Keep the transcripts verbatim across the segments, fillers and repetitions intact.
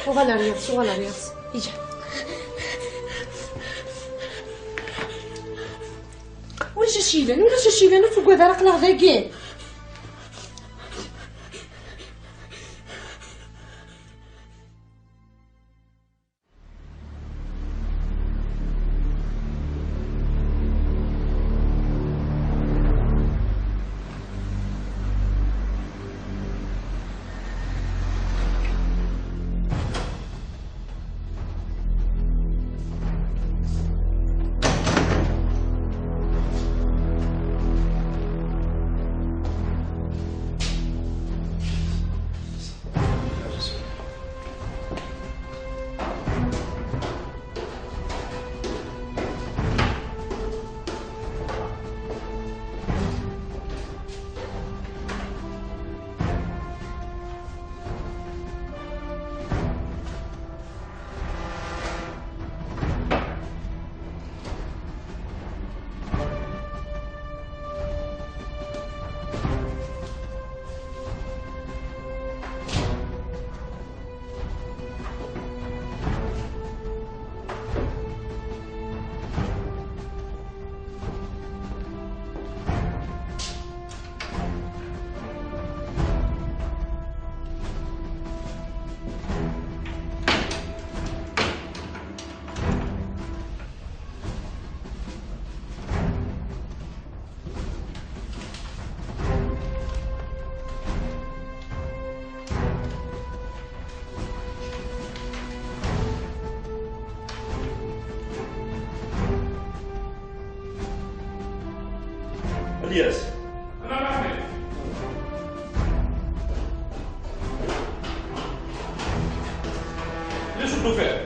Uɣal ar yiḍes, uɣal ar yiḍes. Ija. Ulac acu yellan, ulac acu yellan, ur tuggad ara, aql-aɣ dagi. Ilyas. Ilyas, ur d-tufiḍ.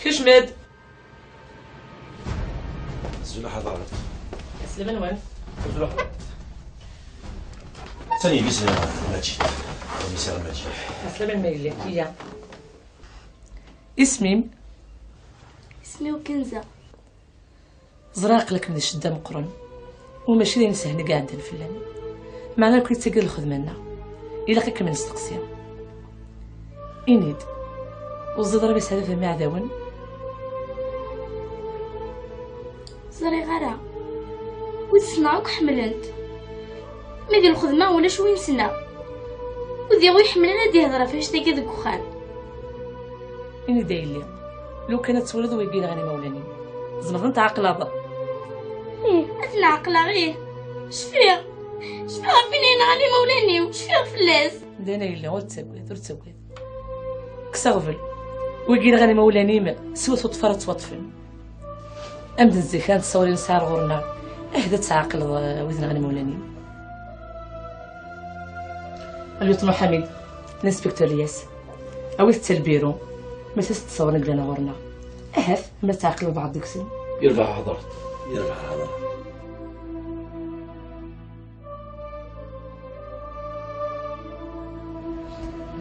Kecm-d. Azul a Ḥaḍaret. Aslama-nwen. Azul a Ḥaḍaret. Atan yelli-s n Maǧid. Yelli-s n Maǧid. Aslama-nwen yelli. Iya. Isem-im? Isem-iw Kenza. Ẓriɣ aql-akem di ccedda meqqren, u mačči d ayen sehlen i iɛeddan fell-am. Meɛna nekkni d tagi d lxedma-nneɣ. Ilaq ad kem-nesteqsi. Ini-d, ur teẓriḍ ara ma sɛiḍ iɛdawen? Ẓriɣ ara. Wid ssneɣ akk ḥemmlen-t. Ma di lxedma ulac win ssneɣ. Ur diɣ ur iḥemmel ara ad ihder ɣef annect-agi deg uxxam. Ini-d a yelli, lukan ad twaliḍ wigi yenɣan imawlan-im, tzemreḍ ad ten-tɛeqleḍ? Ih, ad ten-ɛeqleɣ, ih. Cfiɣ. Cfiɣ ɣef win yenɣan imawlan-iw, cfiɣ fell-as. Dayen a yelli, ur ttagad, ur ttagad. Kkes aɣbel. Wigi yenɣan imawlan-im, s wat uṭfar ad ttwaṭṭfen. Amden zik-a n ttṣawil nesɛa ar ɣur-neɣ, ahat ad tɛeqleḍ, eh, wid yenɣan imawlan-im. Lieutenant Ḥamid, l'inspecteur Lyas, awit-t ar lbiru, ma s-as-d-ssawḍen i yellan ɣur-neɣ. Ahat ma tɛeqleḍ lbeɛḍ deg-sen. Yerbeḥ a Ḥaḍaret. Yerbeḥ a Ḥaḍaret.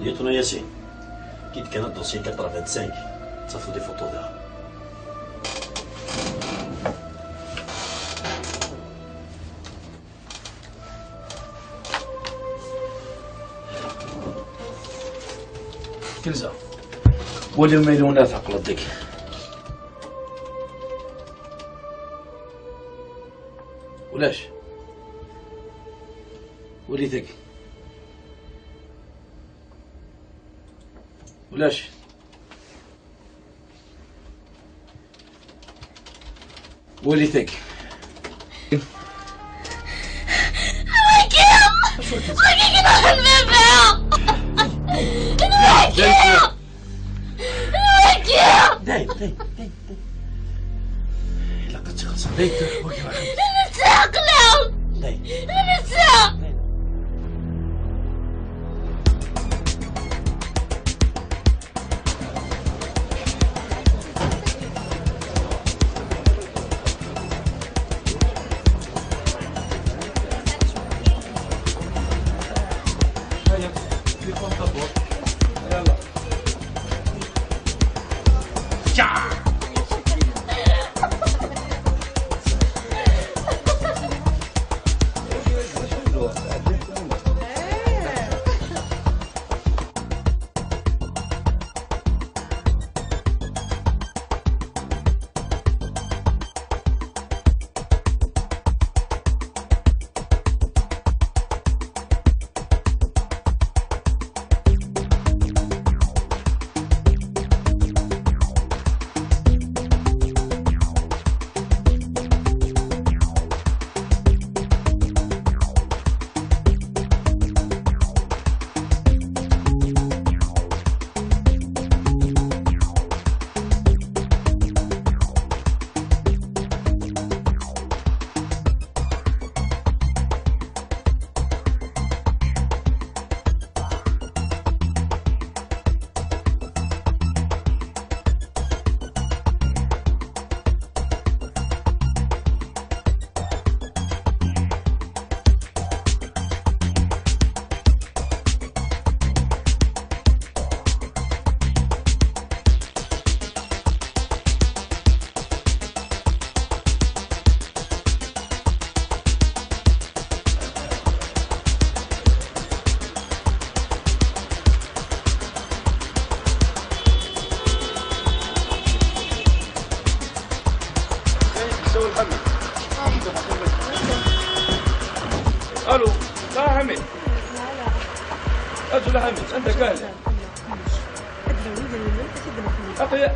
Lieutenant Yasin, ki d-kan ad dossier quatre-vingt-cinq, tafeḍ les photos da. Kenza. Wali ma yella win ara tɛeqleḍ deg. Ulac. Wali tagi. Ulac. Wali tagi. Wagi! Wagi kien ħan baba! Wagi! Wagi! Dai, dai, dai. Ilaq ad txellṣeḍ. Dai, dai, wagi ma xedmet. Netta aql-aɣ! Dai. Netta! Dai. هيا، تليفون طابور. يلا. الو، اه حميد. اجل حميد، انت كاين؟ اقلي،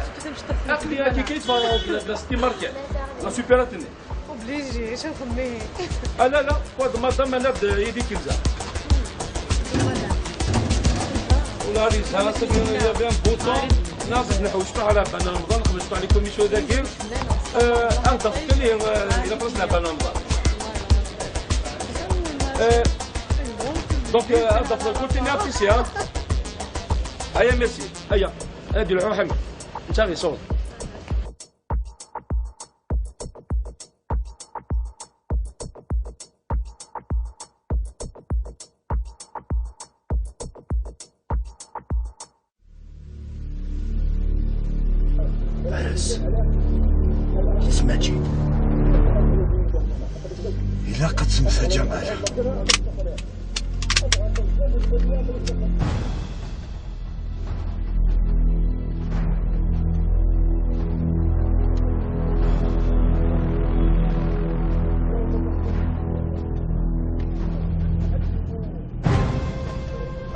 اقلي كي كيف؟ لا سيتي ماركت، لا سوبراتني. Obligé, شوف امي. اه لا لا، واحد المرة ما نبدا يدي كيزا. ولا ريزها سبي يا بيان بوطون. ناس نحوس على بان رمضان، خمس عليكم يشو ذاكير. آه، انت تقول لي، آه، الا خلصنا بان رمضان. آه، دونك، آه، انت تقول لي ابيسي، ها؟ هيا ميرسي، هيا. ادي العو حمد. انت غي صوت. Fares. Yes, Majid. Ilaq ad tsemmet a Ǧamal.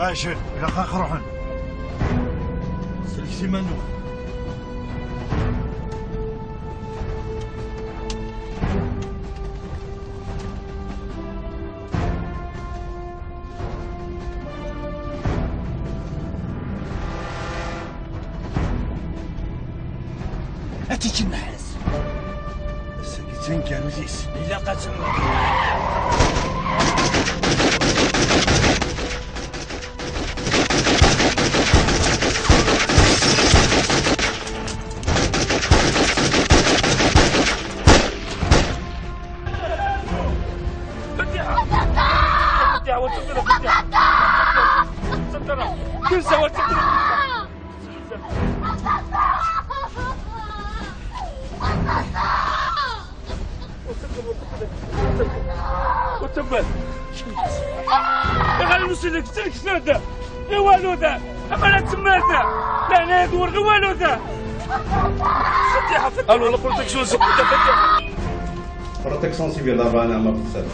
Ajel, ilaq ad ruḥen. Sellket iman-nwen. Ad tt-id-nḥaz. Ass-agi d taneggarut-is. Ilaq ad temmet. فتيحة! فتيحة، وتقبل فتيحة! سكرة! كنسة وتقبل! وتقبل! يا غالي نسلك، سلك سنة! يا والو ذا! أما لا تسمى ذا! لا، لا يدور غير والو ذا! فتيحة، فتيحة! الو، لا بروتيكسيون سكوت، فتيحة! Protection civile, la bana ma بتصير.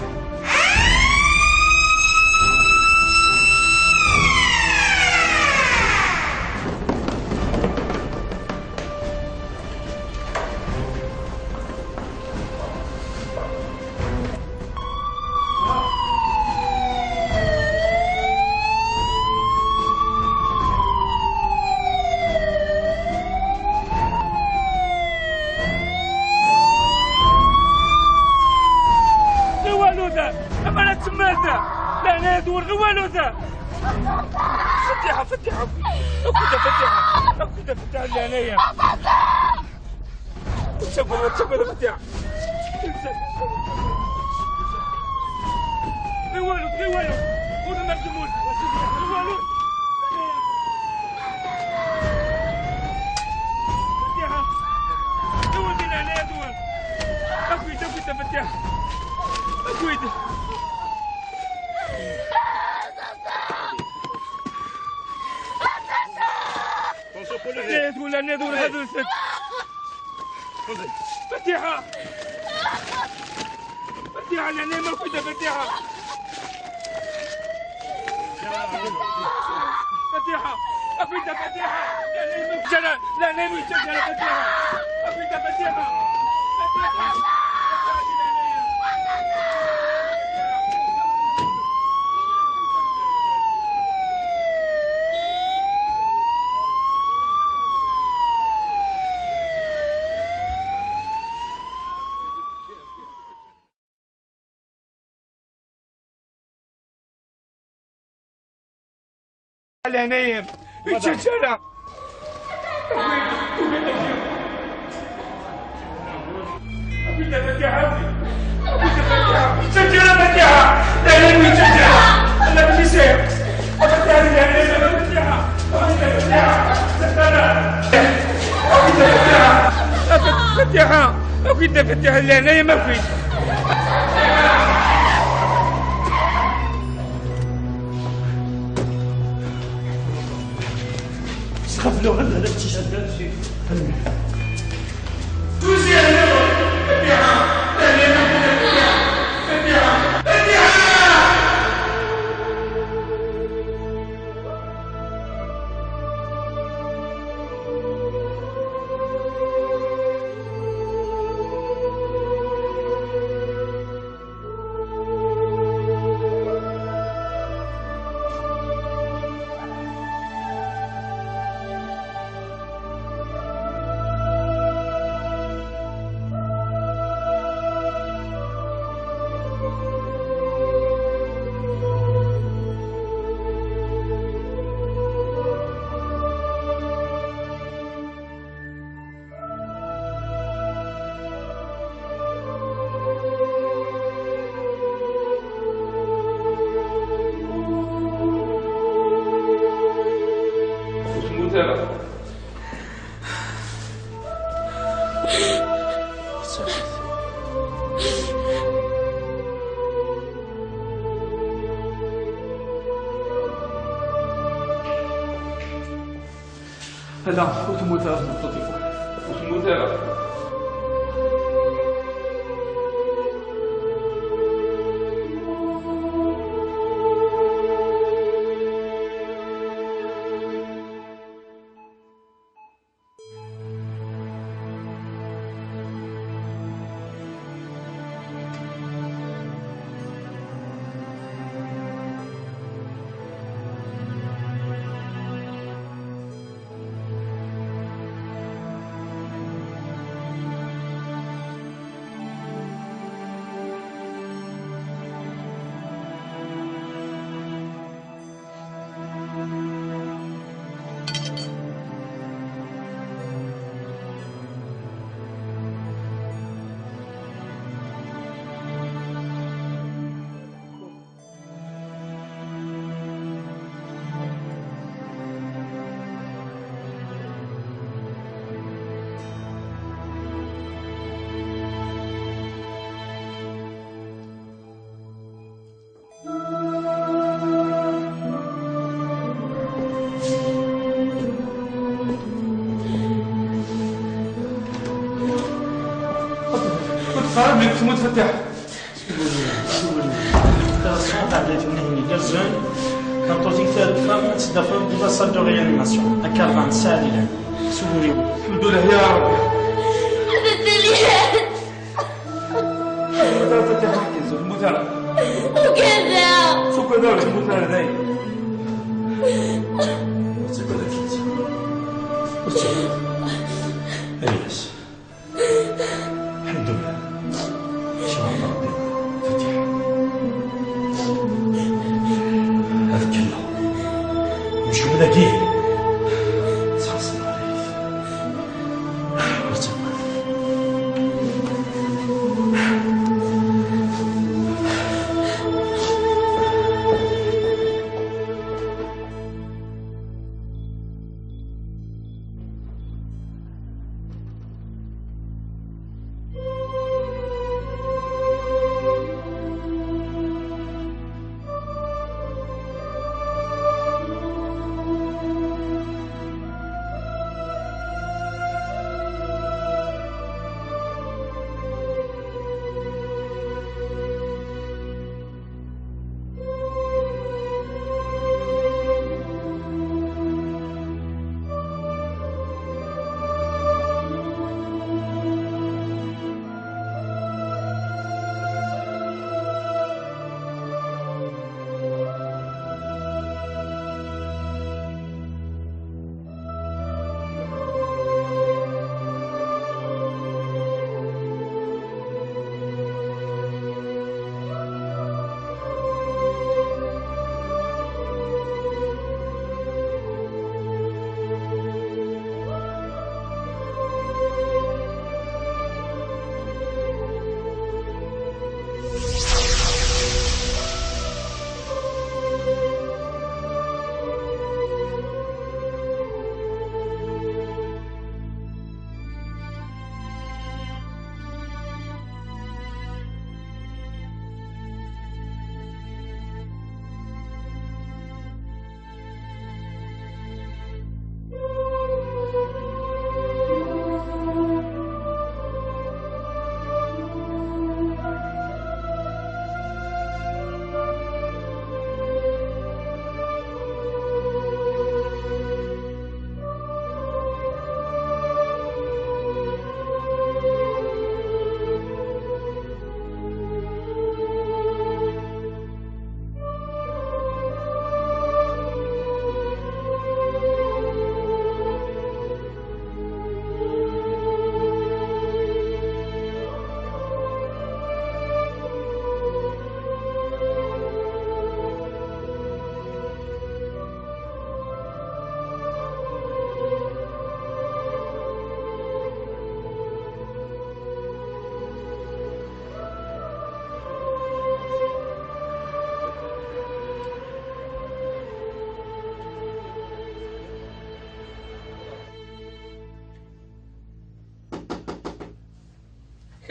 والو ذا. فتيحة، فتيحة. أكيد فتيحة. أكيد فتيحة اللي هنايا. وتسقل، وتسقل فتيحة. غير والو، غير والو. خذ المرجمون. غير والو. فتيحة. غير والو هنايا دول. أكيد، أكيد فتيحة. أكيد. لا يدخل، لا يدخل هذا الست. فتيحة. فتيحة، لا، لا، ما كنت فتيحة. فتيحة. أكيد فتيحة. لا، لا، ما كنت. لا، لا، ما كنت فتيحة. أكيد فتيحة. فتيحة. العناية. يتشجرة. فتيحة. أكيد فتيحة. أكيد فتيحة. لا، لا، ما فيش. سخف له، هلا، هلا، تشجع، هلا، شي. هلا. Ur temmut ara. Ala, ur temmut ara tmeṭṭut-iw. Ur temmut ara. كنت قريب لك تموت فتاح. Opération tardait une heure. Quand on dit que la femme, c'est la femme de la salle de réanimation. À quarante, ça, il est. Souriez. الحمد لله يا رب. المتابعة. وكذا. شو كذا المتابعة؟ الحمد لله. شاء الله ربي. فتيحة.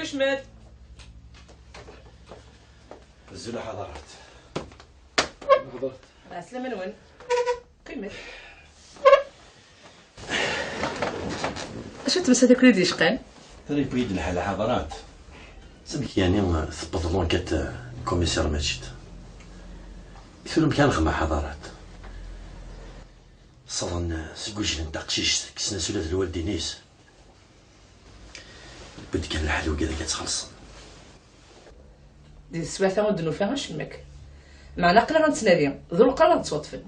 Cmet. Azul a Ḥadarat. Ḥadarat. Ɛeslama-nwen. Qqimet. Acu n temsalt akk i d-yecqan? Tura yewwi-yi-d lḥal a Ḥadarat. Amek yani tewweḍ l'enquête n kumiṣir Maǧid? Tura amek ara nexdem a Ḥadarat? Ṣṣaḍen seg wejlen taqcict, kksen-as ula d lwaldin-is. Yewwi-d kan lḥal wigad akka ttxelṣen. Di teswiɛt-a ur d-nufi acemma akk. Meɛna aql-aɣ nettnadi, d lqar ad ttwaṭṭfen.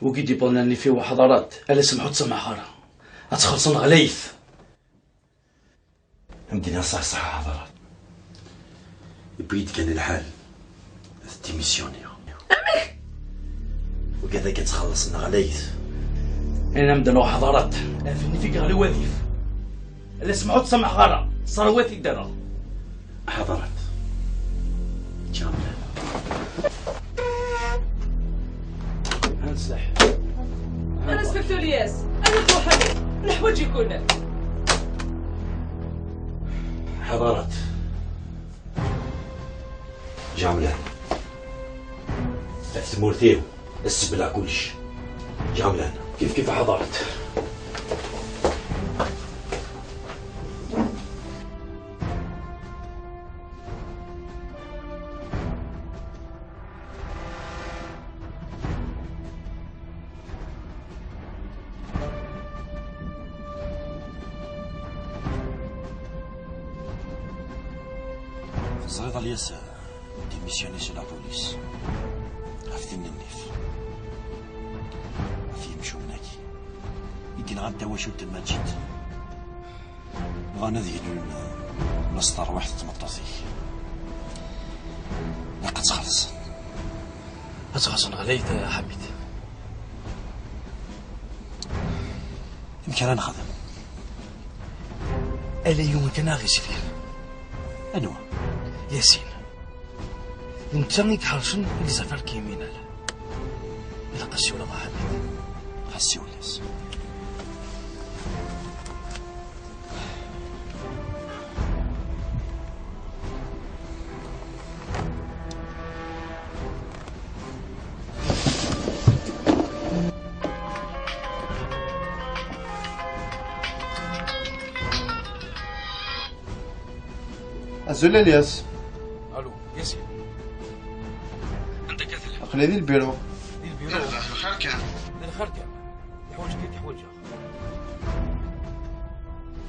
Wigi d-yewwḍen nnif-iw a Ḥadarat, ala semḥ ur ttamaḥeɣ ara. Ad txellṣen ɣlayet. Am d-iniɣ ṣaḥ ṣaḥ a Ḥadarat. Yewwi-yi-d kan lḥal. Ad dimisyuniɣ. Amek? Wigad akka ttxelṣen ɣlayet. Ayen am d-nuɣ Ḥadarat. Af nnif-ik ɣer lwadif. Ala semḥ ur ttamaḥeɣ ara. Ṣerwat i ddreɣ. Ḥadarat. Ǧamel. Hanseḥ. Ana Inspektur Ilyas, ana Muḥamed, neḥwaǧ-iken. Ḥadarat. Ǧamel. Ɣef tmurt-iw, ad sbelɛeɣ kullec. Ǧamel. Kif kif a Ḥadarat. Teẓriḍ a Lyas, démissionné seg la police ɣef tin n nnif, ɣef yimcumen-agi i yenɣan tawacult n Maǧid. Bɣan ad gnun s terwiḥt n tmeṭṭut-ik. Ilaq ad txellṣen. Ad txellṣen ɣlayet a Ḥamid. Amek ara nexdem? Ala yiwen kan ara ɣ-yeslen. Anwa? Yasin. D netta i iḥercen i les affaires criminelles. Ilaq ad siwleɣ a Ḥamid. Ɣas siwel-as. Azul a Lyas. Allo, Yasin. Anda akka telliḍ? Aql-i di lbiru. Di lbiru? Yerbeḥ, lxir kan. D lxir kan. Neḥwaǧ-ik i d-ḥwaǧeɣ.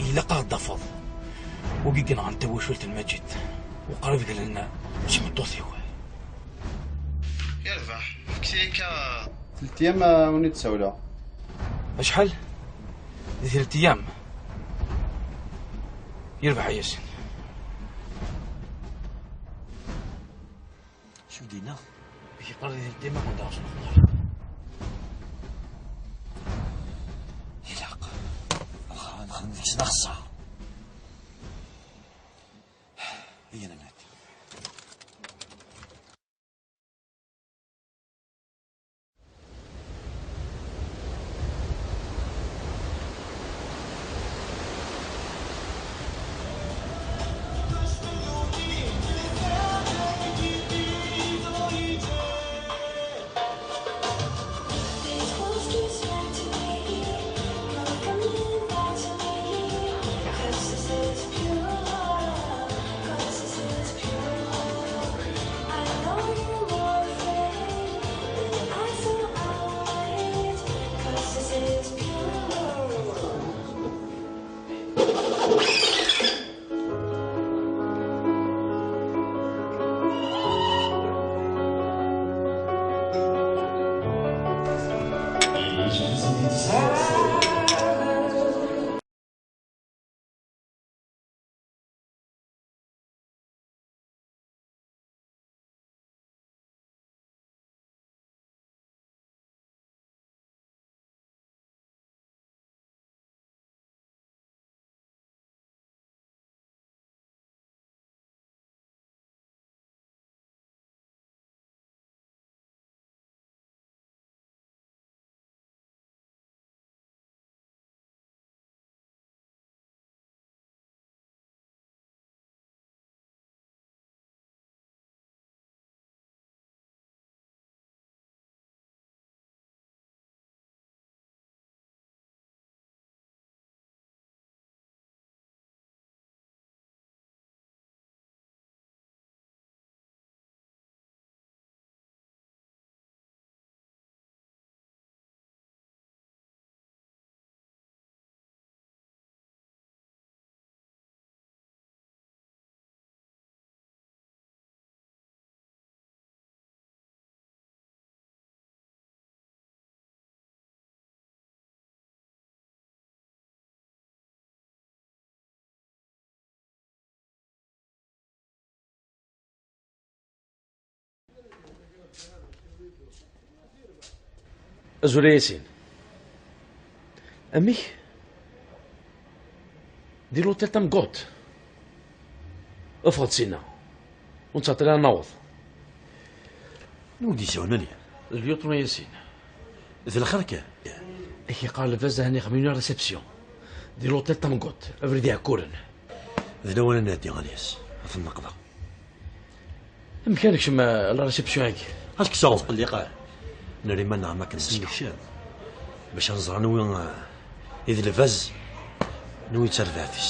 Ilaq ad ɣ-d-tafeḍ. Wigi i yenɣan tawacult n Maǧid. U qrib glen d tmeṭṭut-iw. Yerbeḥ, fket-iyi akka. Telt ayyam, ah, ur d-sawleɣ. Acḥal? Di telt ayyam. Yerbeḥ a Yasin. Acu d-yenna? Yeqqar di telt ayyam ad wen-d-aɣeɣ s lexbar. Ilaq. Ad nexdem deg-s d axeṣṣar. Iyya ad nɛeddi. Azul a Yasin. Amek? Di l'hôtel Tamguḍt. Ffeɣ-d sina. Ur nettɛeṭṭil ara ad naweḍ. Anwa i d-yessawlen? D lieutenant Yasin. D lxir kan? Ak-yeqqar lbaz ahan ixemmem la réception. Di l'hôtel Tamguḍt, abrid iɛekkuren. D lawan ad nɛeddi, Alyas. Ad ten-neqḍeɛ. Amek ara nekcem, eh, la réception-agi? Ad k-sɛuḍ qelliq, eh? Nri ma neɛma akken nesnekcam. Bac ad nẓer anwi, eh, i d lbaz, anwi d tarbaɛt-is.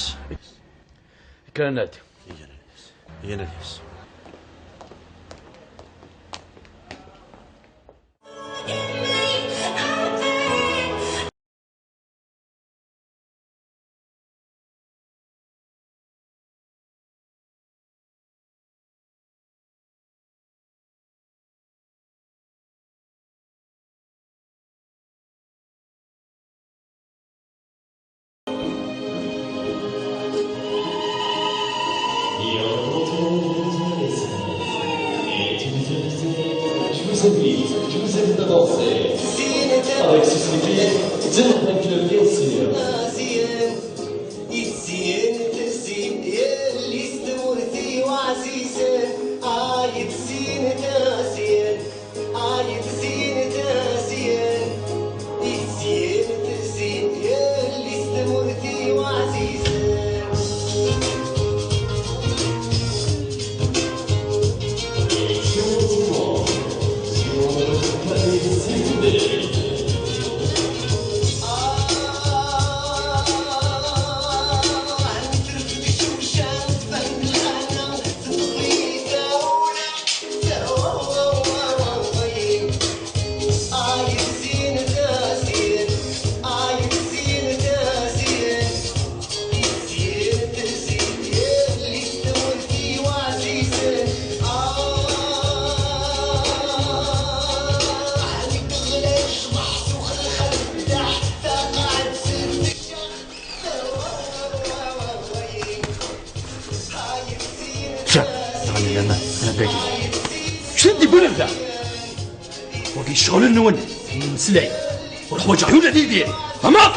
Kkren-d. Igan Alyas. Igan Alyas. Je vous invite, je vous invite à danser avec ce style. Bien sûr. Yezzin terzin, yelli-s tmurt-iw ɛzizen. Ay yezzin terzin, ay yezzin terzin. Yezzin terzin, yelli-s tmurt-iw ɛzizen. Ǧa, ɣani lama, ana dagi. Kečč d iwwin da. Wagi ccɣel-nwen, mmeslay. Ur ḥwaǧeɣ ula d Yidir. Fehmeḍ?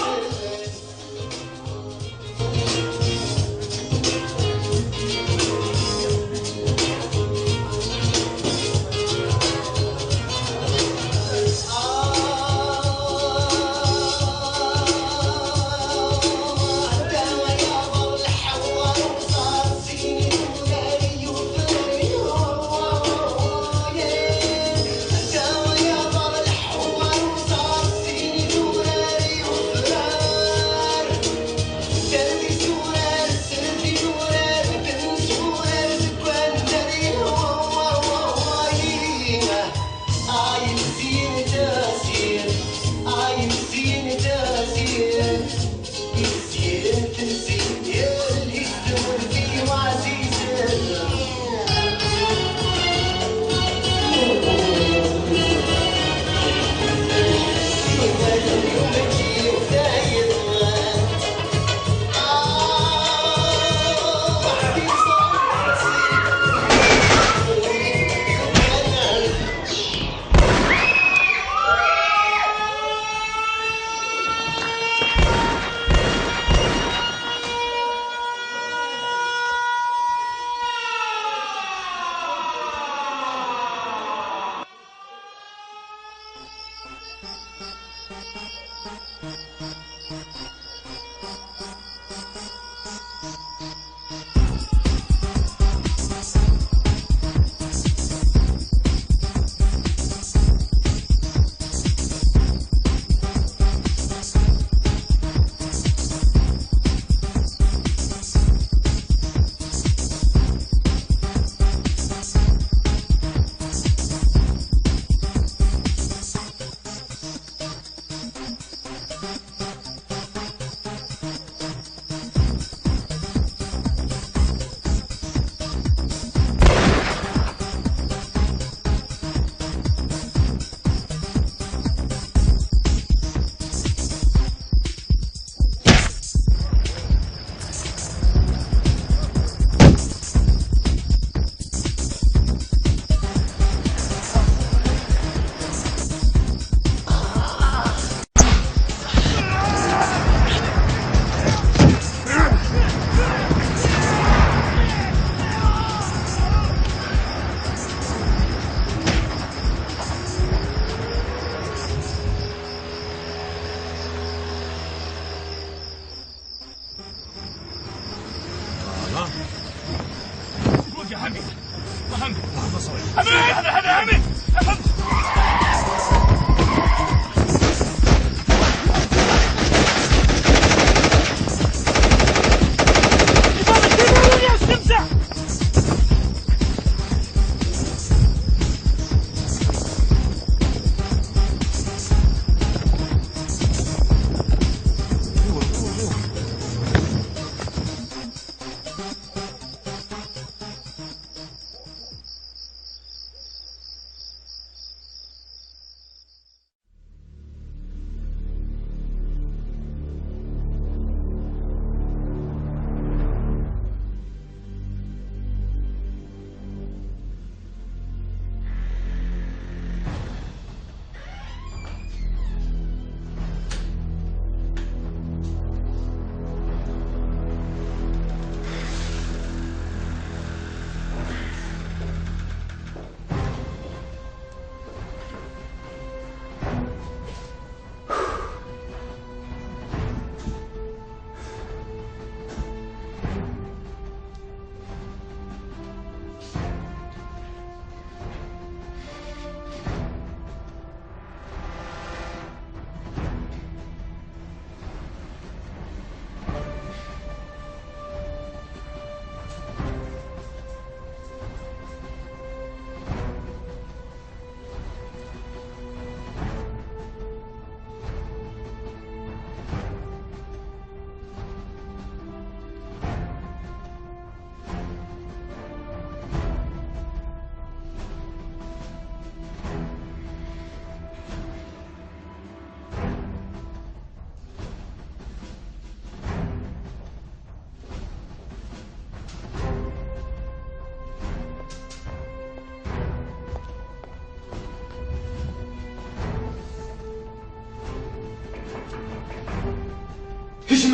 D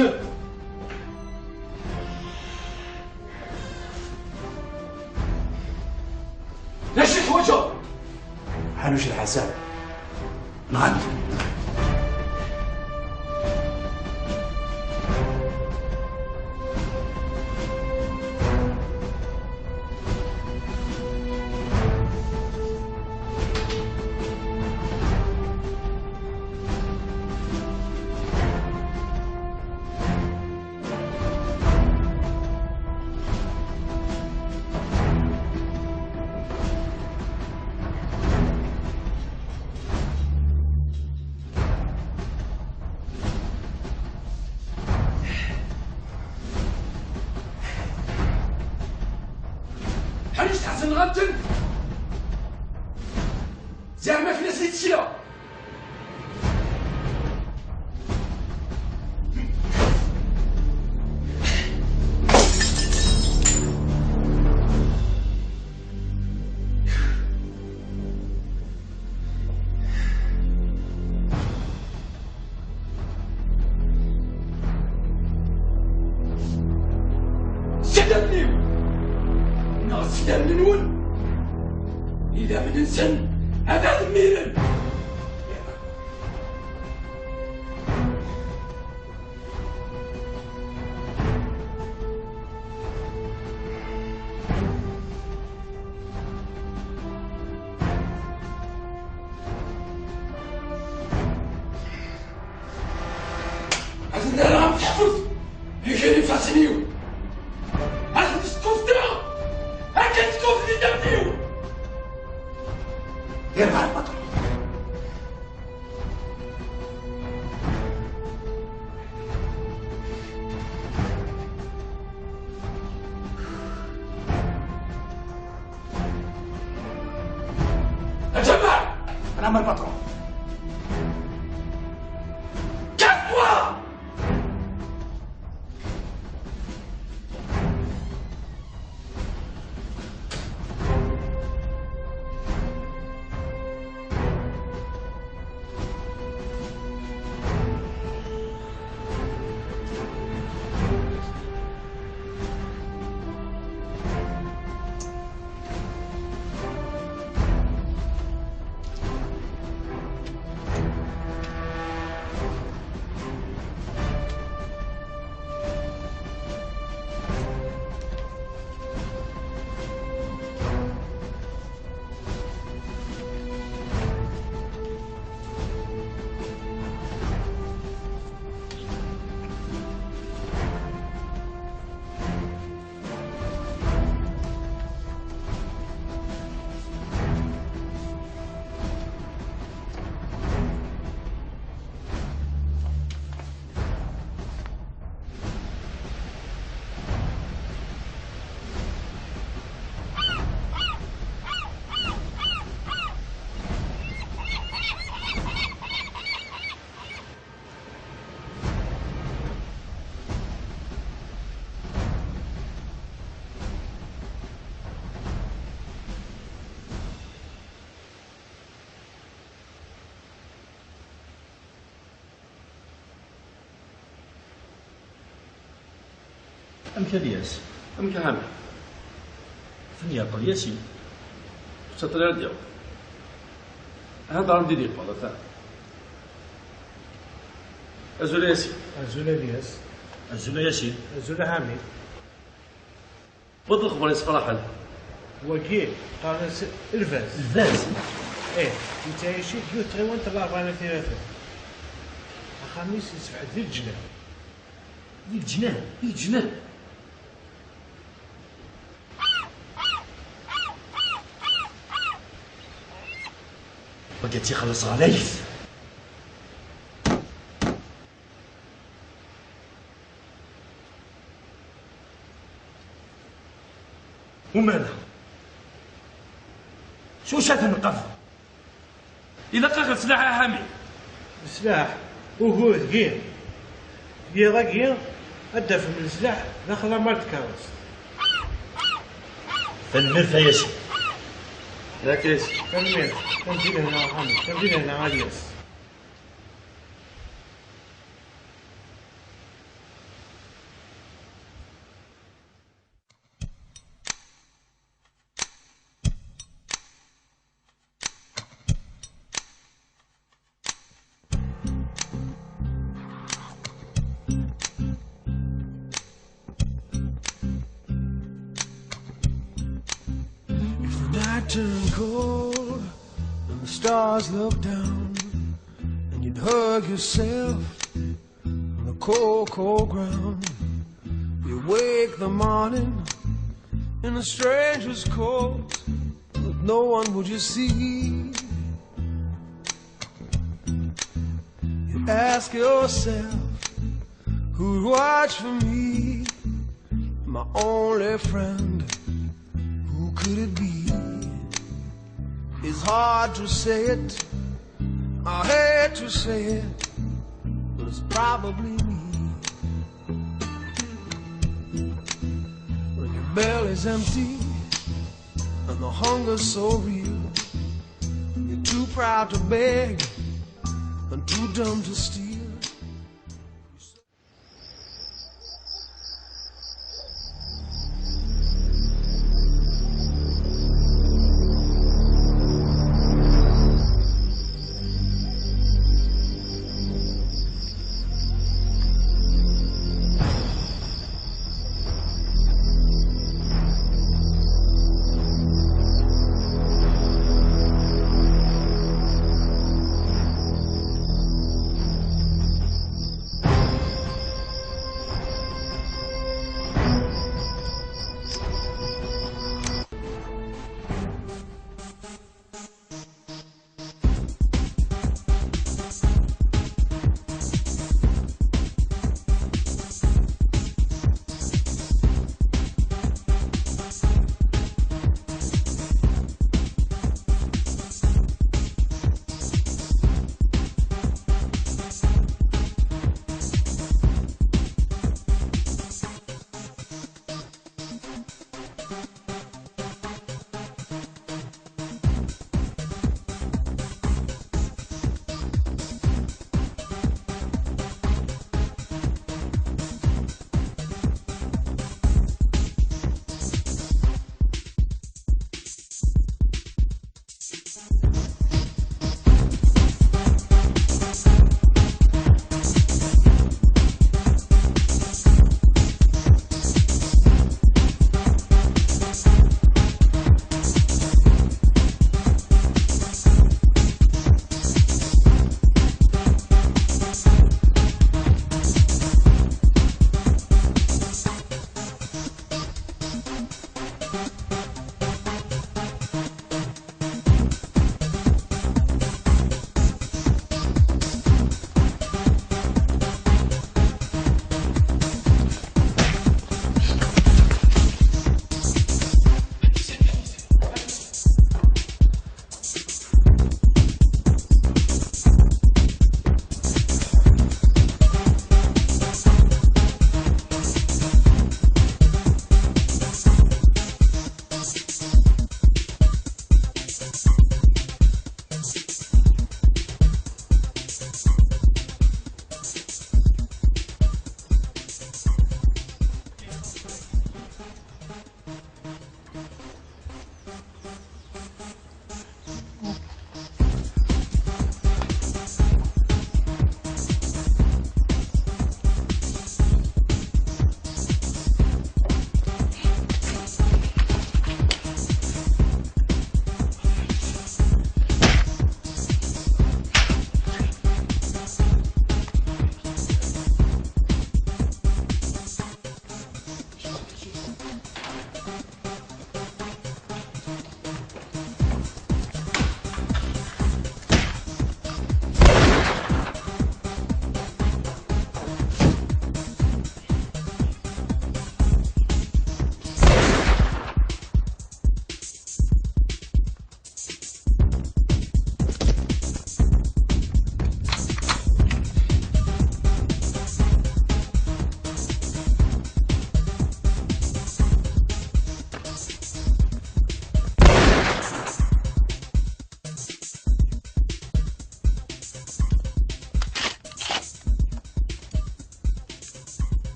acu i teḥwaǧeḍ? Ḥanuc lḥasan. Nɣan-t. Ḥanuc tḥessen ɣer-ten. Zeɛma fell-as i tesla. S idammen-iw neɣ s idammen-nwen, idammen-nsen ad admiren. Ad nerr ɣef teḥfut iger ifassen-iw. Ad ten-skufteɣ akken skuften idammen-iw. Yerbeḥ lbaṭel. A Ǧameɛ! Nɛam a lpatron. Casse-toi! Amek a Lyas? Amek a Ḥamid? Atan yeɛṭel Yasin. Ur ttaṭṭal ara ad d-yaweḍ. Ahat daɣen d-yeqqel, atan. Azul a Yasin. Azul a Lyas. Azul a Yasin. Azul a Ḥamid. Wat lexbar yessefraḥen. Wagi qqaren-as lbaz. Lbaz? Ih, yettɛici deg yiwet tɣiwant n Laṛebɛa n At Yiraten. Axxam-is yessebḥed di leǧnan. Di leǧnan? Di leǧnan? Wagi ad tt-ixelleṣ ɣlayet. Umana. S wacu ad t-neqqef? Ilaq-aɣ leslaḥ a Ḥamid. Leslaḥ? Uhu, deg yiḍ-agi ad d-tafem leslaḥ daxel amar n tkeṛṛust. Tanemmirt a Yasin. Yak a Yasin. Tanemmirt. Tamzi lehna a Ḥamid. Tamzi lehna a Lyas. Turn cold and the stars look down, and you'd hug yourself on the cold, cold ground. You wake the morning in a stranger's coat, but no one would you see. You ask yourself, who'd watch for me? My only friend, who could it be? It's hard to say it, I hate to say it, but it's probably me. When your belly's empty and the hunger's so real, you're too proud to beg and too dumb to steal.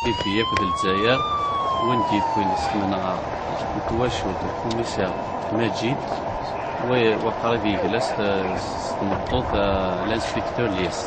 Libi akked Lezzayer, win d-yewwin s tmenɣa n twacult n lkumiser Maǧid, wa, wa qrib yegla s, s tmeṭṭut, eh, l'inspecteur Lyes.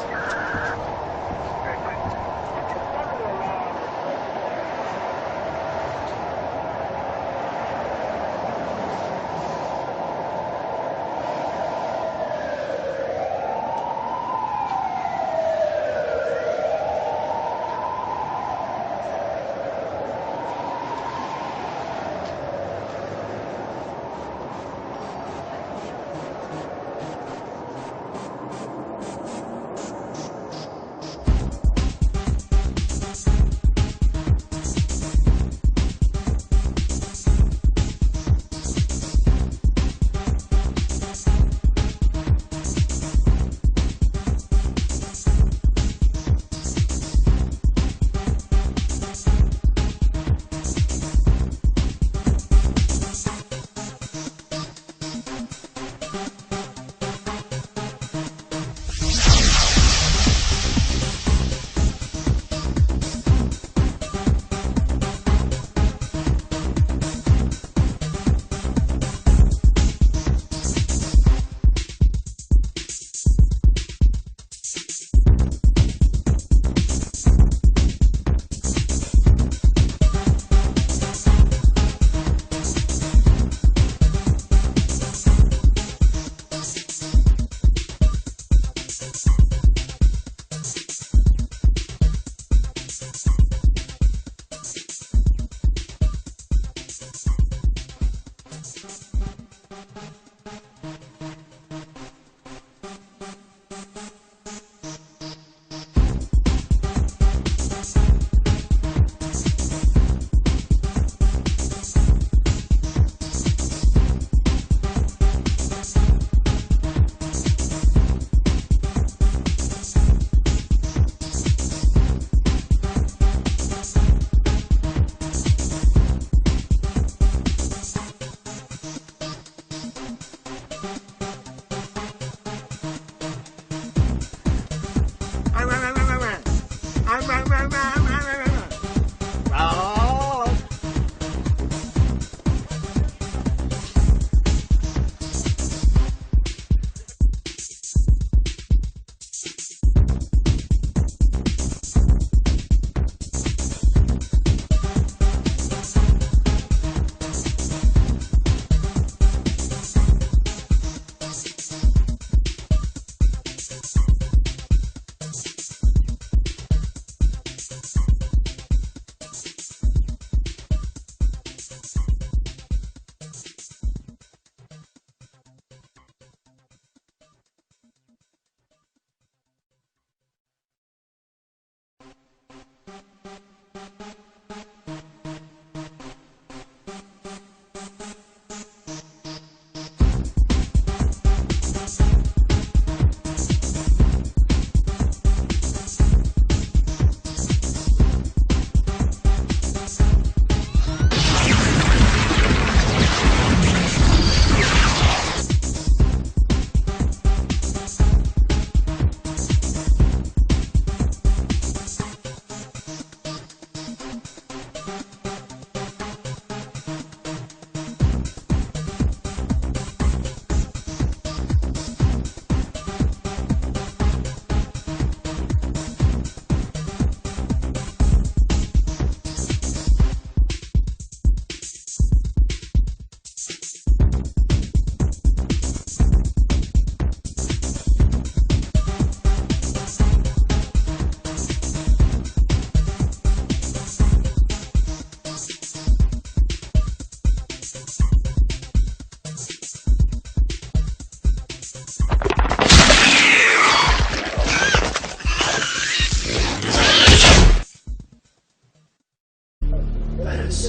Aras,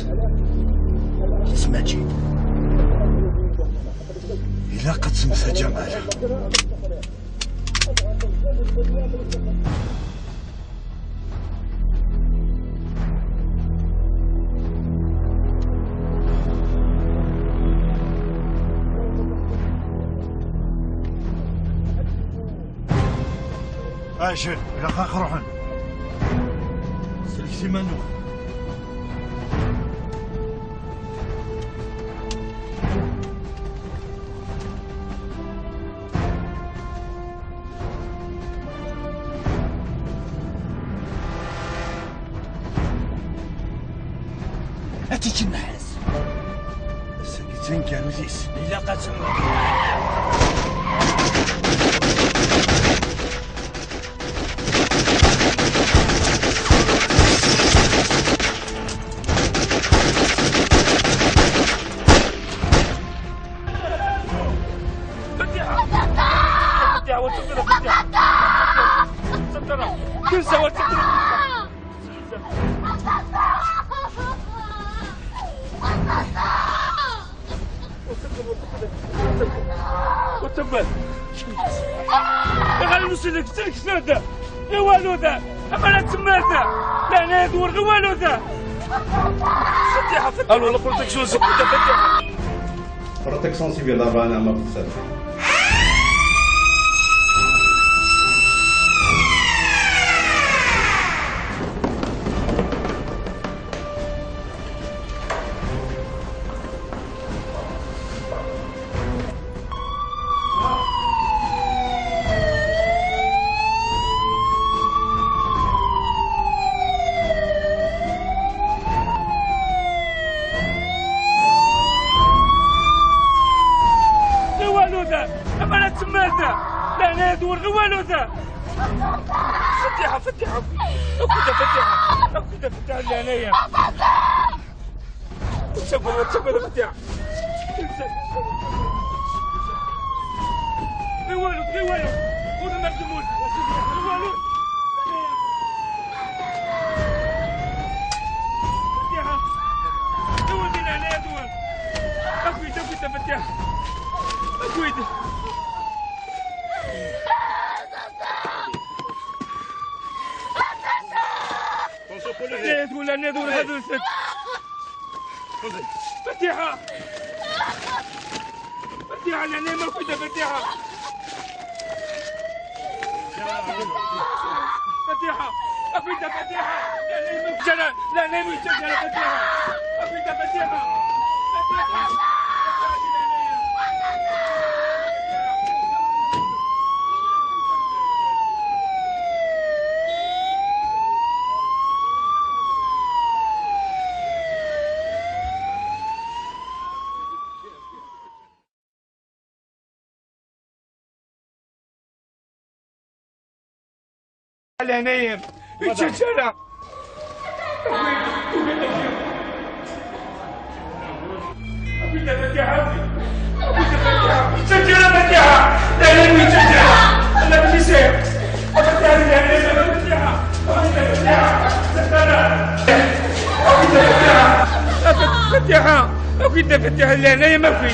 Maǧid, ilaq ad temmteḍ a Ǧamal. Ajel, ilaq ad ruḥen. Sellket iman-nwen. Ad tečč nnḥas. Ass-agi d taneggarut-is. Ilaq ad temmut. وتبت. يا غالي نسلك، سلك سادة. يا والو ذا. أما لا تسمى ذا. لا، لا يدور غير والو ذا. فتيحة، فتيحة. قالوا لا بروتكسيون سي بروتكسيون. بروتكسيون سيفيل، لا، أنا ما بتصير. والو ذا، أما لا تسمى ذا، لا، لا يدور غير والو ذا. فتيحة، فتيحة. أكيد فتيحة. أكيد فتيحة اللي هنايا. وتسوى، وتسوى فتيحة. غير والو، غير والو. ولا ما تدموش. غير والو. فتيحة. غير والو هنايا دول. أكيد، أكيد فتيحة. أكيد. لا تقول، لا تقول هذا الست. فتيحة. فتيحة، لا، لا، ما كنت فتيحة. فتيحة. أكيد فتيحة. لا، لا، ما كنت. لا، لا، ما كنت. فتيحة. أكيد فتيحة. فتيحة. العنايم يتشجرة. فتيحة، أكيد فتيحة، لا، لا، ما فيش.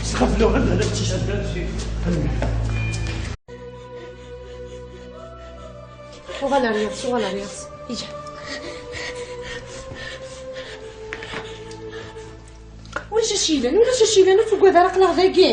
سخف له، هلا، هلا، تشهد، هلا. Uɣal ar iɣes, uɣal ar iɣes. Ija. Ulac acu yellan, ulac acu yellan, ur tuggad ara, aql-aɣ dagi.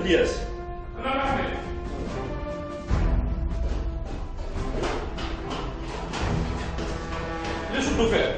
Yes. Laisse-le faire.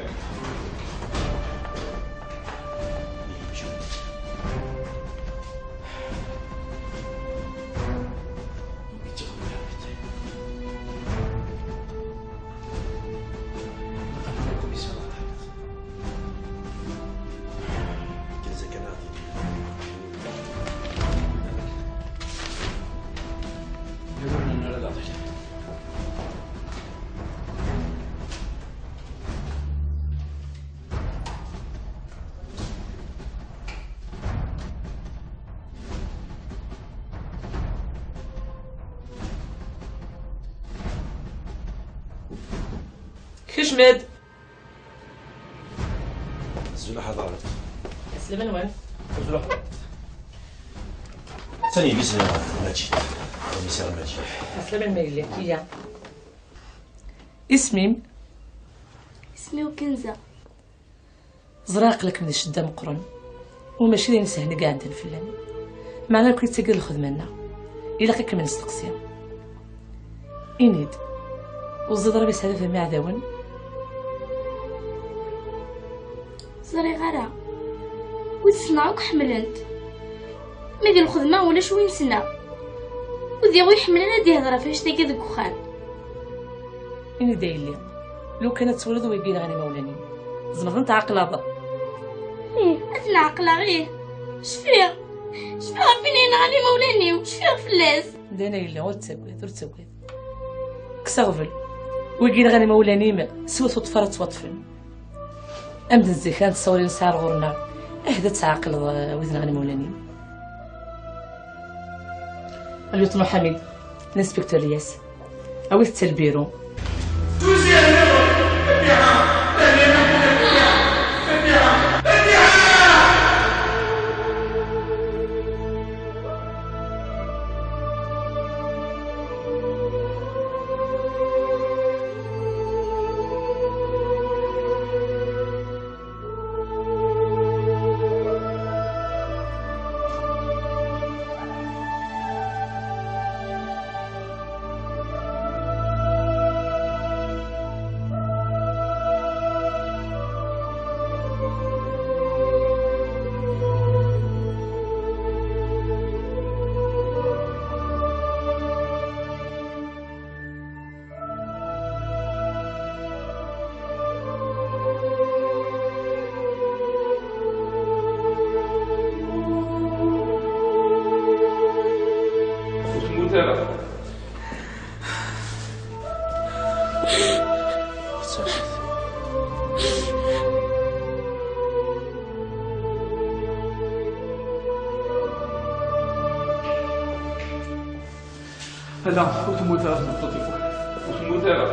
Kecm-d! Azul a ḥaḍrat. Aslama-nwen. Azul a ḥaḍrat. Sani yelli-s n Maǧid. Yelli-s n Maǧid. Aslama-nwen ma yelli. Iya. Isem-im? Isem-iw Kenza. Ẓriɣ aql-akem di ccedda meqqren, u mačči d ayen sehlen i iɛeddan fell-am. Meɛna akk yettagi d lxedma-nneɣ. Ilaq ad kem-nesteqsi. Ini-d, ur teẓriḍ ara ma yesɛa baba-m iɛdawen? Ẓriɣ ara. Wid ssneɣ akk ḥemmlen-t. Ma di lxedma ulac win ssneɣ. Ur diɣ ur iḥemmel ara ad ihder ɣef annect-agi deg uxxam. Ini-d a yelli, lukan ad twaliḍ wigi yenɣan imawlan-im, tzemreḍ ad ten-tɛeqleḍ? Ih, ad ten-ɛeqleɣ, ih. Cfiɣ. Cfiɣ ɣef win yenɣan imawlan-iw, cfiɣ fell-as. Dayen a yelli, ur ttagad, ur ttagad. Kkes aɣbel. Wigi yenɣan imawlan-im, s wat ur ṭṭef ara ttwaṭṭfen. Am d zik ara nessawal i nesɛa ar ɣur-neɣ. Ahat ad tɛeqleḍ, eh, wid yenɣan imawlan-im. Lieutenant Ḥamid, l'inspecteur Lyas, awit-t ar lbiru. Ur temmut ara. Ala, ur temmut ara tmeṭṭut-iw. Ur temmut ara.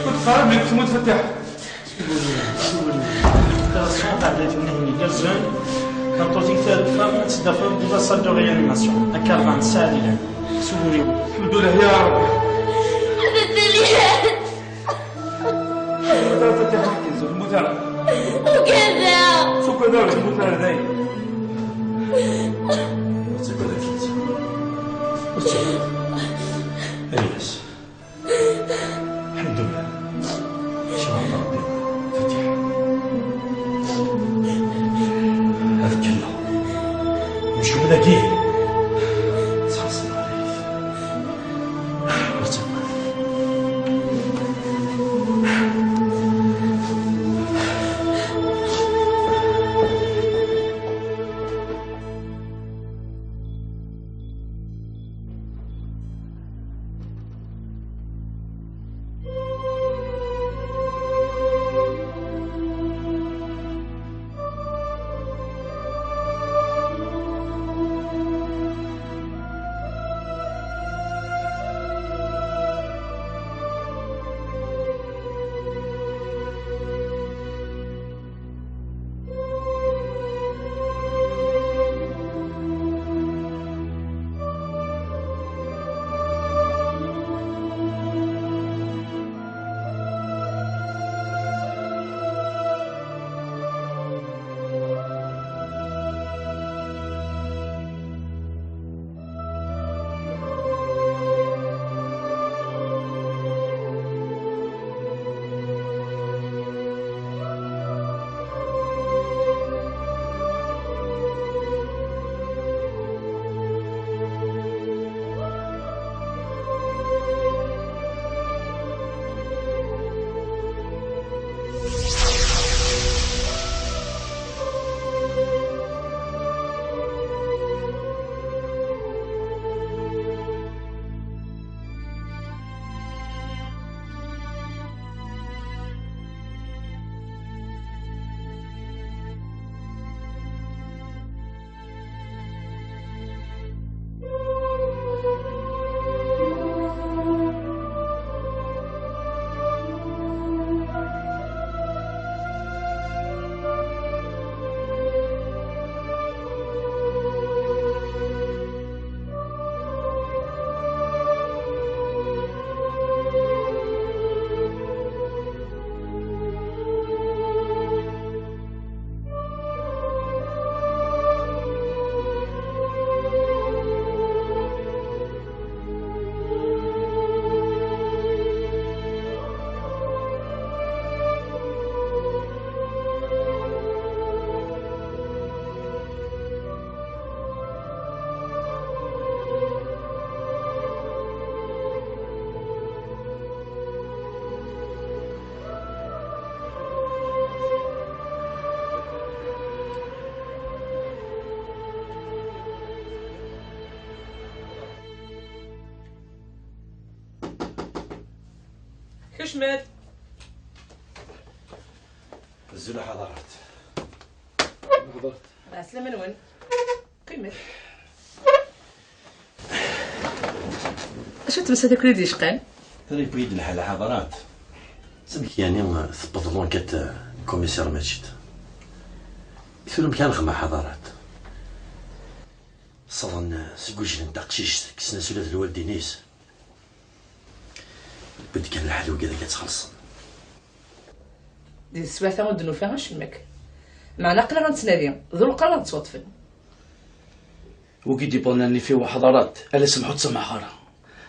Ur teqqar mliḥ tmut Fatiḥa. Opération tɛedda-d nehni gerzen. Tameṭṭut-ik tadfa ad tedda di la salle de réanimation. Akarvan sɛad ilan. Suguri. Alḥemdulillah ya Rebbi. Hada d-, Tmut ara Fatiḥa, ḥki, ur temmut ara. Ugadeɣ. Tugadeḍ ur temmut ara dayen. Kecmet. Azul a Ḥadarat. Ḥadarat. Ɛeslama-nwen. Qqimet. Acu n temsalt akk i d-yecqan? Tura yewwi-d lḥal a Ḥadarat. Amek yani tewweḍ l'enquête n kumiṣir Maǧid? I tura amek ara nexdem a Ḥadarat? Ṣṣaḍen seg wejlen taqcict, kksen-as ula d lwaldin-is. Yewwi-d kan lḥal wigad akka ad tt-xellṣen. Di teswiɛt-a ur d-nufi acemma. Meɛna aql-aɣ nettnadi, d lqern ad ttwaṭṭfen. Wigi d-yewwḍen nnif-iw a Ḥadarat, ala semḥ ur ttsamḥeɣ ara.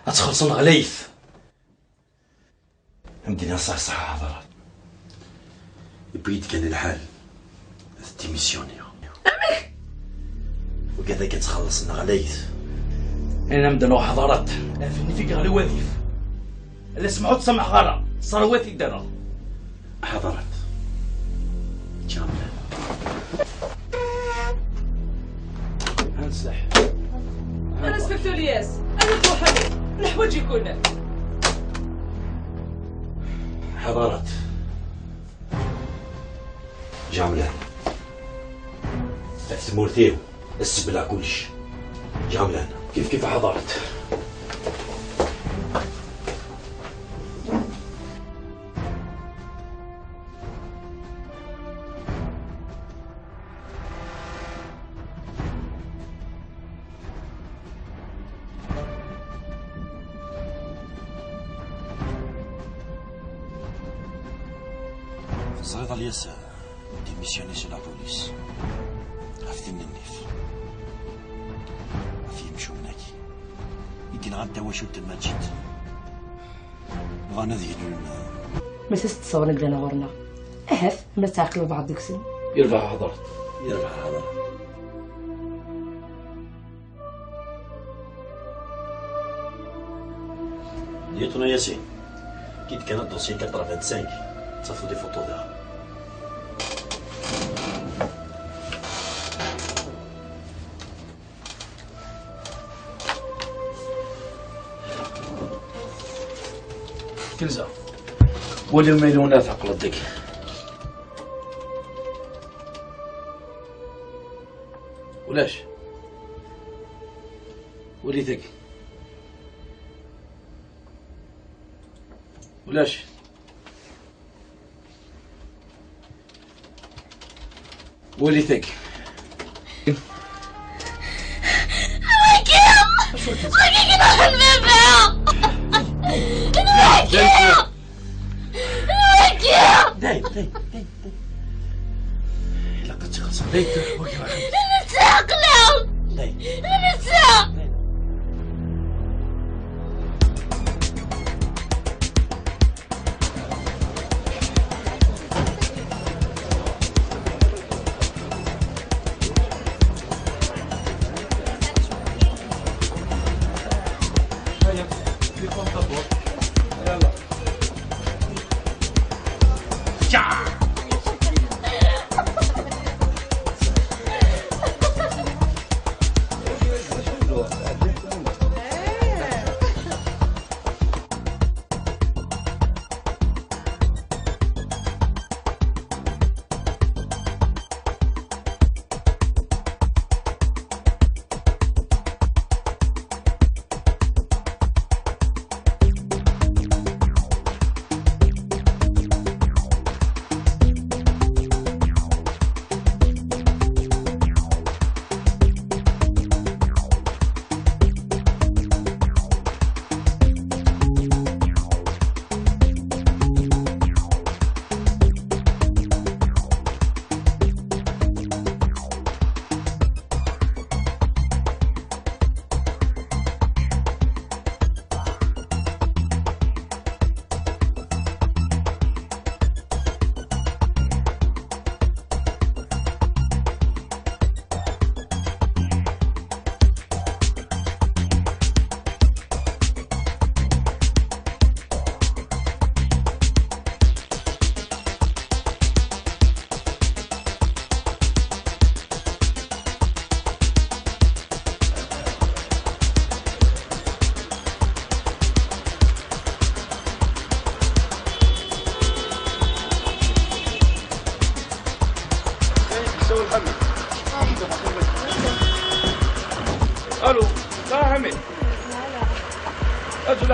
Ad tt-xellṣen ɣlayet. Amdin-a ṣaḥ ṣaḥ a Ḥadarat. Yewwi-d kan lḥal. Ad démissionniɣ. Amek? Wigad akka ttxelliṣen ɣlayet. Ayen amdan a Ḥadarat. Af nnif-ik ɣli wadif. Ala semḥ ur ttsamḥeɣ ara. Ṣerwat i d-rreɣ. Ḥadarat. Ǧamel. Anṣeḥ. Inspecteur Ilyas, ad truḥem. Neḥwaǧ-iken. Ḥadarat. Ǧamel. Af tmurt-iw. Ssebleɣ kullec. Ǧamel. Kif kif a Ḥadarat. Teẓriḍ a Lyas, démissionner seg la police ɣef tin n nnif, ɣef yimcumen-agi i yenɣan tawacult n Maǧid. Bɣan ad gnen. Mačči s ttesɛa i llan ɣur-neɣ. Ahat ma teɛqleḍ baɛḍ deg-sen. Yerbeḥ a Ḥadarat. Yerbeḥ a Ḥadarat. Lieutenant Yasin, kkes-d kan dossier quatre-vingt-cinq, tettafeḍ les photos daɣen. Kenza, wali ma yella ur tɛeqqleḍ deg. Ulac. Wali tagi. Ulac. Wali tagi. Wagi! Wagi kien ħan baba! Wagi! Wagi! Dai, dai, dai, dai. Ilaq ad txelṣeḍ. Dai, dai, wagi. Netta aql-aɣ! Dai. Netta!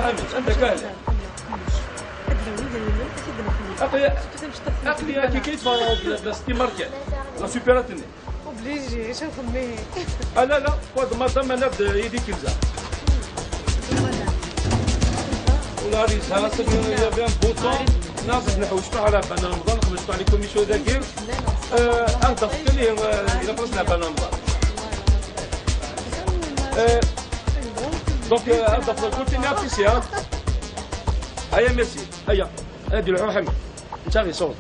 عندك اهلا. اقلي اقلي اكي كيف؟ بس تي ماركه لا سوبراتني. اوبليجي شنو خمي. لا لا، واحد ما ضمن نبدا يدي كيزا. ولا ريسها سبيل يا بيان بوطون. ناقص نحوس على بان رمضان خمس عليكم يشو ذاكي. اه انت فكرني. الى فرصنا بان رمضان. اه دونك اه انت فكرتني نعطي سيا. هيا ميرسي. هيا ادي الحوحم. انت غير صوت.